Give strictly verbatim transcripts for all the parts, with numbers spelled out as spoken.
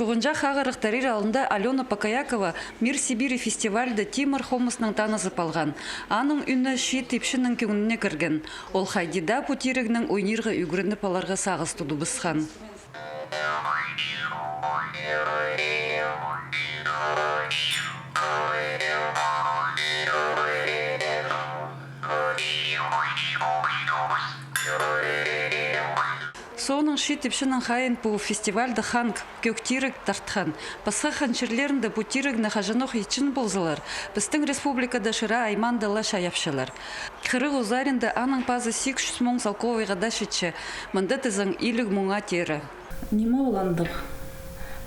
Чуғынҷах ағырығ тарир алнында Алёна Покоякова «Мир Сибири» фестивальда тимір хомыснаң танызып алған. Аның ӱні чиит ипчінің кӧңніне кірген. Ол хайди даа пу тирігнең ойнирға ӱгреніп аларға сағыс тудыбысхан. Соонаң чиит ипчінің хайиин пу фестивальда ханк, кӧг тиріг тартхан. Пасха хан чирлерінде пу тирігні хаҷанох итчең ползалар, пістің республикада Шира аймаанда ла чайапчалар. Хырых узаринда аның пазы сигіс чӱс муң салковайға даа читче, мында тізең илиг муңа теере. Ниме ол андағ?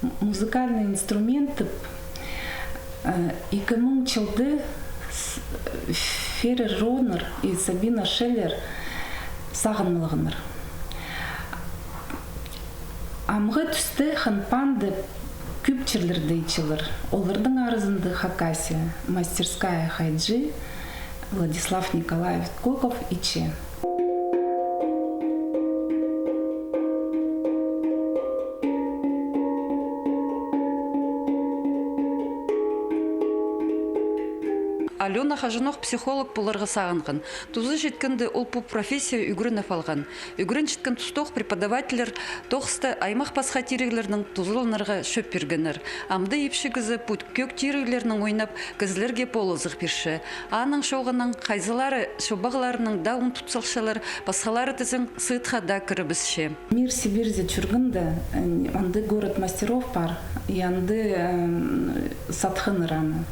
М-, музыкальный инструмент тіп, э, ікі муң чылда с-, Феррер Роннер и Сабина Шеллер сағынмалағаннар. Амғы тӱсте ханпаанды кӧп чирлерде итчелер. Оларның аразында Хакасия, мастерская хайҷы Владислав Николаевич Коков итче. Алёна хаҷанох психолог поларға сағынған. Туза читкенде ол пу профессия ӱгреніп алған. Ӱгренчеткен тустох преподавательлер тоғыста аймах пасха тиріглернең тузаланарға чӧп пиргеннер. Амды ипчі кізі пу кӧг тиріглернең ойнап, кізілерге полызығ пирче. Аның чооғынаң хайзылары чобағларынаң даа ундут салчалар, пасхалары тізең сыытха даа кірібісче. «Мир Сибирьде» чӧргенде, э, анда город мастеров пар, и анда, э, сатханнар аны.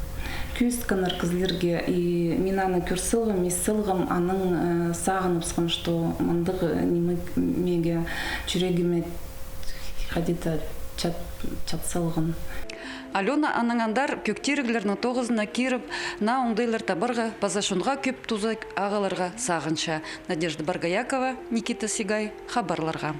Кӧзіткеннер кізілерге, и мин аны кӧр салғам, ис салғам, анаң, э, сағыныбысхам, что мындағ, э, ниме меге чӱрегіме хайди-да чат-, чат салған. Алёна анаң андар кӧг тиріглернің тоғызына киріп, наа оңдайлар табарға паза чонға кӧп туза ағыларға сағынча. Надежда Боргоякова, Никита Сигай, хабарларға.